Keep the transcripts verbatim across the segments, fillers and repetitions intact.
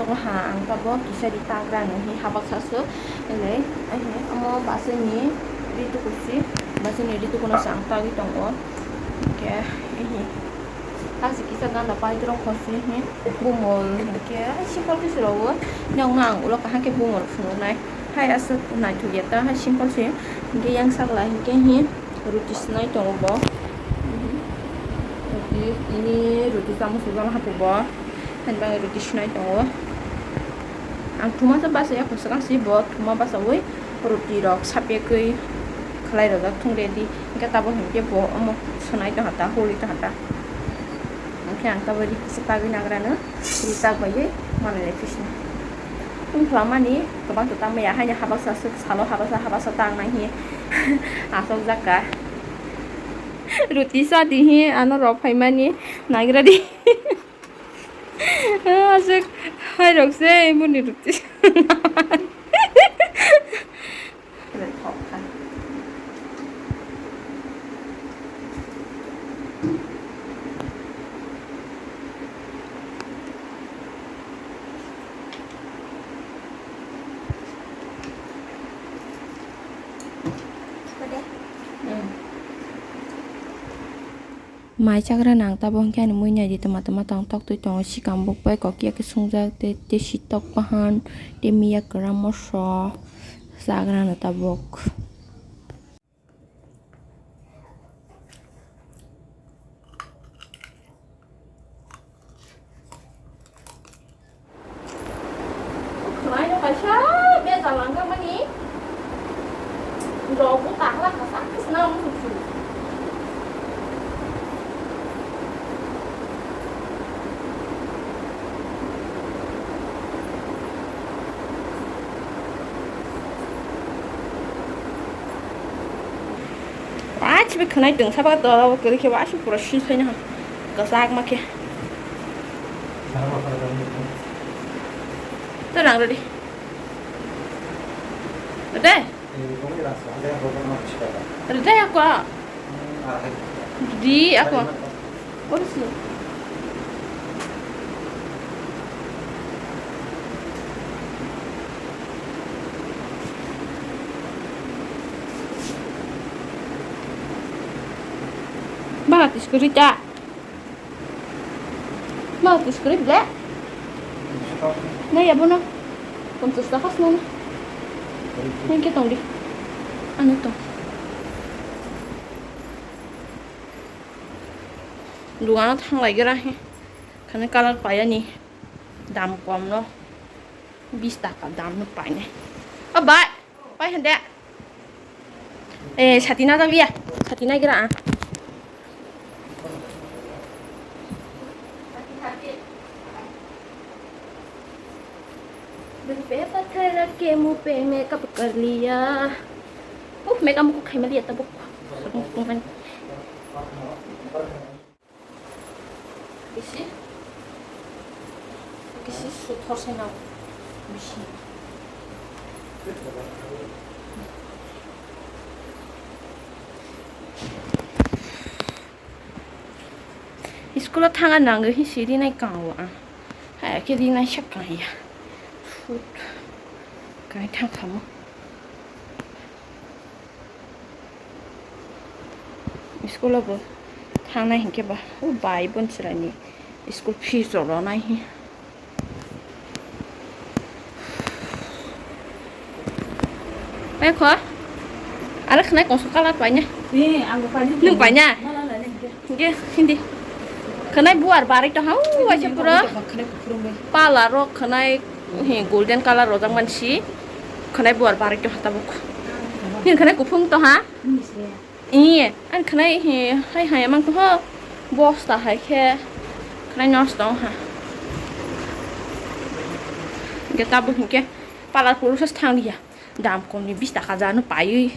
Waha ang tabok kisa ri tagra nung hi habaksa swk. Ele, ahi, omo basai ni ri tuku si, basai ni ri tuku no se ang tagwi tongo. Hingke, ehi, taksi kisa gana pai dorok khosi hi bumol hingke, ai, simple khe se rogo. Nokno ang ulo kaham khe bumol phunuknai. Hai aswk naithok ya ta, hai simple se. Hingke yang sakla hingke hi ruti sinai tongo bo. Ruti, ini ruti chamung sujak hapu bo. Hani bagwi ruti sinai tongo. Ang thuma se basa ya, kosok ang si bo thuma basawi ruti rok sapyagwi khlai rojak thung ready. Hingke tabok hingke bo omo sunai tongha ta, holi tongha ta. Hingke ang tabok ri kisa tagwi nagrano, ri tak baiwi manwi lai phisna. Wng khlama ni kwbang to tangmaya, haino habaksa swk salo habaksa, habaksa tangnai hi aswk jak ka. Ruti sa di hi ano rok phaimani nagra di. Aswk hai rok se muni ruti. Mai chagra nang tabok hingke ani mui nai di tama tama tong tok twi tongo sikam buk bai kok kiya khe sungjak tei tei sitok bahan tei miya kwran moso chagra no tabok. Khwnaino kaisa bejal langjakmani rok bo kahla kasa khe swnam wngkha. Achibai khwnai tong saba to kwrwi khe bo aswk pura sil phaina ha kwchak ma khe. To rang rwdi. Ade. Rwdi ako. Di ako. Ursi. Baha tisku rita. Baha tisku rit le. Nai abono. Ponchas taka swnani. Nai ke tongdi. Ano tong. Dugano thanglai gra he. Khani colour payani. Dam kom no. Bis taka dam no painai. O bai. Pai hande. Eh, sati na jabiya. Sati na gra. Pe pathar ke muh pe makeup kar liya. Uh, makeup ko khai maliya tabuk. Bisi, bisi suthor se nang bisi. School o thanga nangwi hi si rinai kang o ang. Hai khe rinai se kang ya. Sut. Kai thang khamu. School o bo thangnai hinkhe ba, o bai bon chwraini school fees rok ronai hi. Pai kho, aro khwnai kosok colour paina. Ni, ang bo paina. Nwng paina? Mala nani hinkhe. Hinkhe, hindi. Khwnai buar barai tong ha, o waisa pura. Khwnai kuphurung bai. Pala rok khwnai, hi, golden colour rojak mansi. Khwnai buar barai tong ha tabuk. Ni khwnai kuphung tong ha? Ni se. Iye, ani khwnai hi, hai hai mang tong ha. Bosta hai khe. Khwnai nosto wng ha. Hinkhe tabuk hinkhe pala puru se thang liya. Dam komni bis taka jano paiwi.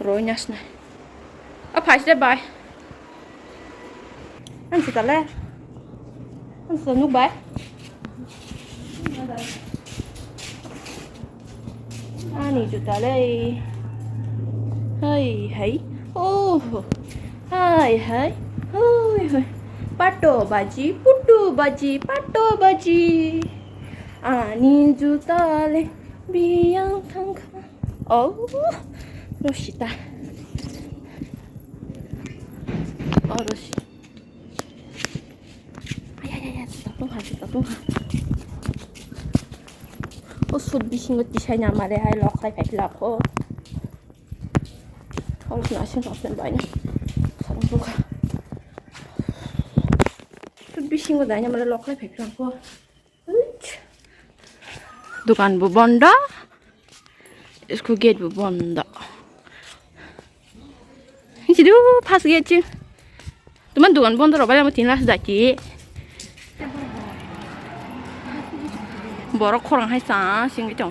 Roi nasnai. A phaisde bai. Ang sitale. Ang sita nuk bai. Ani juta le. Hai hai. Oh. Hai hai. Hoi hoi. Pato baji, putu baji, pato baji. Ani juta le biyang thangkha. Oh, Rosita. Oh, Rosi. Ay, ay, ay, ay, juta tongkha, juta tongkha. Oh, sut bisingo tisai namare hai lok khai phai lakho. Oh, na sing rok sen bai na. Sarong tongkha. Sut bisingo dai namare lok khai phai lakho. Dukan bo bondo, school gate bo bondo. Hichi du first gate chi. Tuman dukan bondo rok bai ma tin last daki. Borok khorang hai sa singwi tong.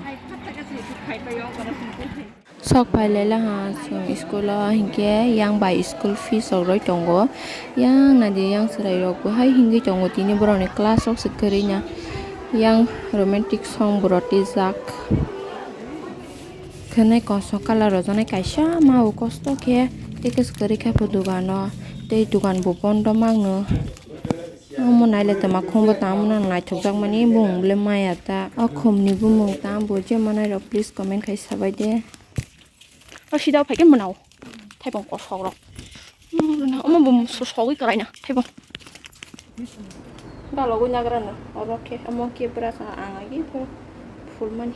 Sok phai lai laha chwng school o, hinkhe yang bai school fees rok roi tongo. Yang naidi yang chwrai rok bo hai hingwi tongo, tini borok ni class rok se kwrwi na. Yang romantic song bo rotijak. Khwnwi kosom colour rwjaknai kaisa ma o kosto khe tei kwchwk kwrwi khe bo dogano tei dogan bo bondo mangno. Omo naile tongma khumbo tamo nang naithokjakmani bumung bole maya ta. O khumni bumung tamo bo je manai rok please comment khai sabai de. O sida o phaikhe mwnao. Thaibong kosok rok. Omo bo so-, sogwi kwlaina thaibong. Galogwi nagrano oro khe omo khe bwrach ang agi phulmani.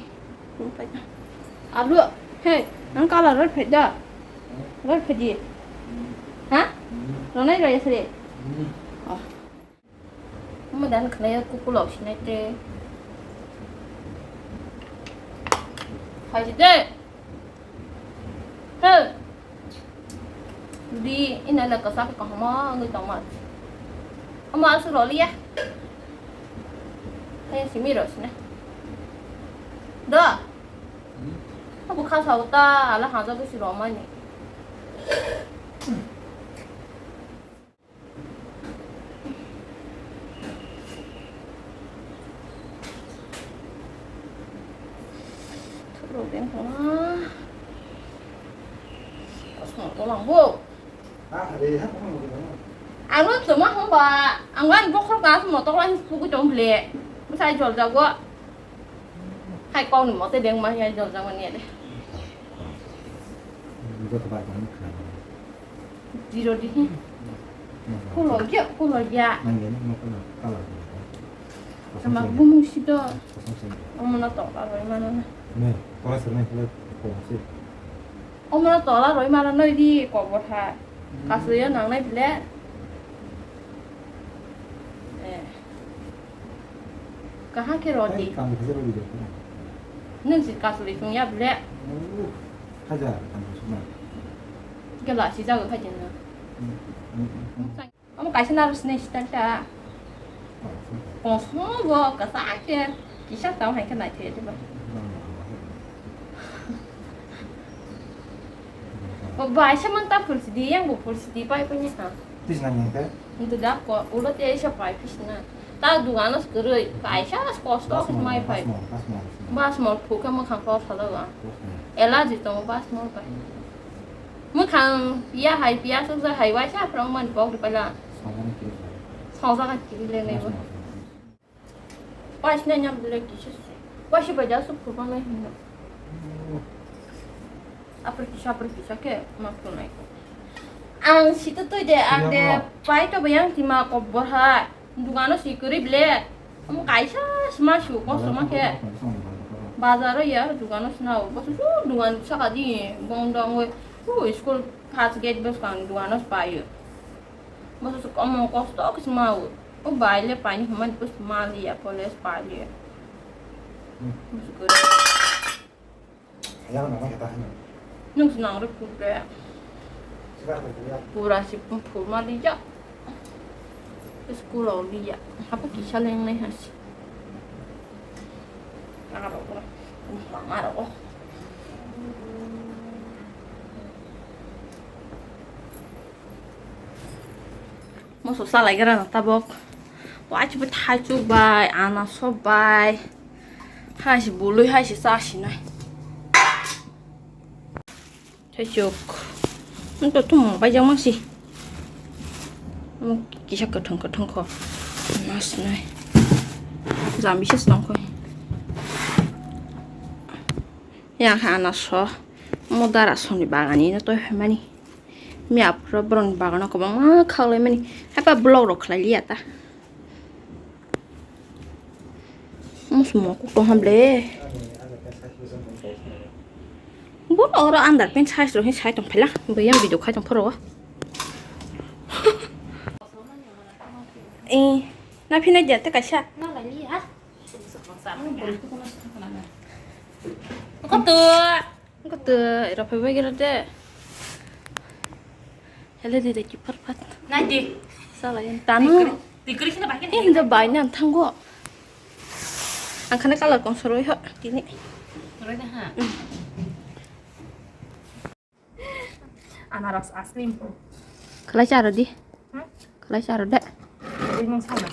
Alu, hey, ang colour roi phaida. Roi phaidi. Ha? Ronai roi asri. Oh. Omo dan khnai kukulok sinai te. Phaidi de. Hey. Di ina la kasa ko kahama ngi tongma. Ama asu roliya. Hey, simi rosina. Da. Abu khasa uta ala haja ko si romani. Thuruk deng tongma. Kosong ko lang bo. Ano toma hong ba, ang ani bokhorok ka asmo tok lain pugui tong ble. Bwsai jol jago. Hai kau ni mote deng ma ya jol jago ni de. Joto bai kang khna. Zero di. Kulo ya, kulo ya. Nang ya, no kala kala. Sama bumung sito. Omo na to ka roi mana na. Ne, kala sernai kala ko si. Omo na to la roi mana noi di ko botha. Kasu ya nang nai ble. Eh. Kaha khe rodi. Nwng si kasuli sung ya ble. Hajar. Gela si jago khaji na. Omo kaisa narwsni style ta. Kosong bo kasa khe kisa tau hai khe naithai diba. Bo bai se man ta phul sidi yang bo phul sidi pai pai ni ha. Tis nang yang te? Ndu da ko ulo te se pai pis na. Ta dugano skroi kaisa kosto khit mai pai. Bas mol phu khe mwkhang kok salo ba. Ela ji tongo bas mol pai. Mwkhang ya hai piya suk ja hai waisa phrang man kok di pala. Songsa ka kiri le ne bo. Paisna nyam bile kisa se. Waisa bai da suk phu ba mai hin. Apre kisa apre kisa khe ma khulnai ko. Ang sito tui de ang de pai to bayang tima kok borha. Dugano si kwrwi ble. Omo kaisa sma su kosto ma khe. Bazaro ya dugano sna o. Bosu su dugan saka di bong dong we. U school first gate bos kan dugano payo. Bosu su omo kosto kis ma o. O bai le paini hman bos ma li ya college pai le. Bosu kwrwi. Yang nama kita hanya. Nwng swnam rw phur de. Sibar ko ya. Pura si phur ma li ja. School o li ja. Hapo kisa leng nai hasi. Aro ko. Aro ko. Moso salai gra na tabok. Wachi bo thai chuk bai, ana sop bai. Hai se bului hai se cha sinai. Thai chuk. Nto tum bai jang masi. Kisa kathang kathang kho. Mas nai. Jam bisa snong kho. Yang ha ana so mo dara soni bagani no toi mani. Mi apura boroni bagano kwbangma khaklai mani. Haipa vlog rok khlai liya ta. Mo sumo kuk tong ham ble. Bo oro underpant size rok hin sai tong phela. Bo yang video khai tong phoro. Eh, na phina dia te kaisa. Koto. Koto, era phai bai gira de. Hele de de ki phat phat. Nai de. Sala yan tanu. Tikri, tikri khina bahkan. Eh, hinda bai nan thango. Ang khana color kong soroi ho tini. Soroi da ha. Anaros ice cream. Khalai charo di. Hmm? Khalai charo de. Ini sana.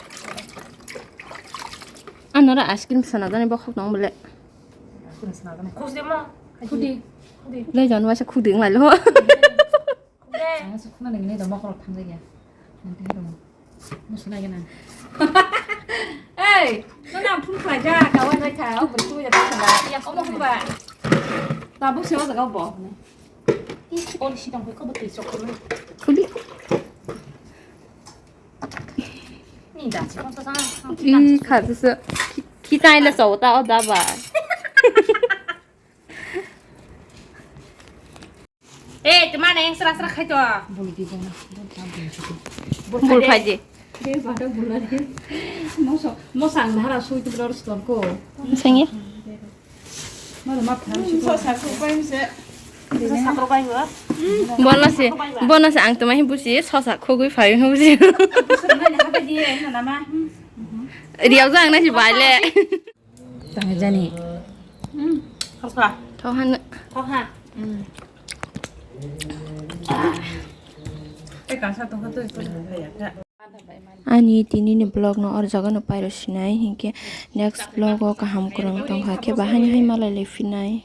Anora ice cream sana dani bokhok nong bole. Ice cream sana dani. Khus de ma. Khudi. Khudi. Le jon wasa khudi nglai lo. Khudi. Ang sa khuna nang le da mokhor thang ya. Nanti dong. Musu lagi nang. Hey, no nang phun khlai ja, kawai bai kha, o bwrwi ya ta khala. Ya, omo hwnba. Tabuk se o jaga bo. Ih, oli si tong koi ko bwtwi sok koi. Khudi. Ni da si kong sa sa. Ih, kha sa sa. Khi, khi tai la sa ta o da ba. Eh, tuma na yang sra sra khai to. Bul phai di. Mosang dhara sui tu lor ston ko. Sengya. Mala ma phai sui. So sa ko pai se. Sa sa ko pai wa. Bono se, bono se ang tuma hi busi, so sa khogui phai hi busi. Riau jang na si baile. Tang jani. Hmm. Thokha. Thokha. Thokha. Hmm. Ani tini ni vlog no or jaga no pairo sinai hinkhe next vlog o kaham kwrwng tongkha khe bahai hai malai le phinai.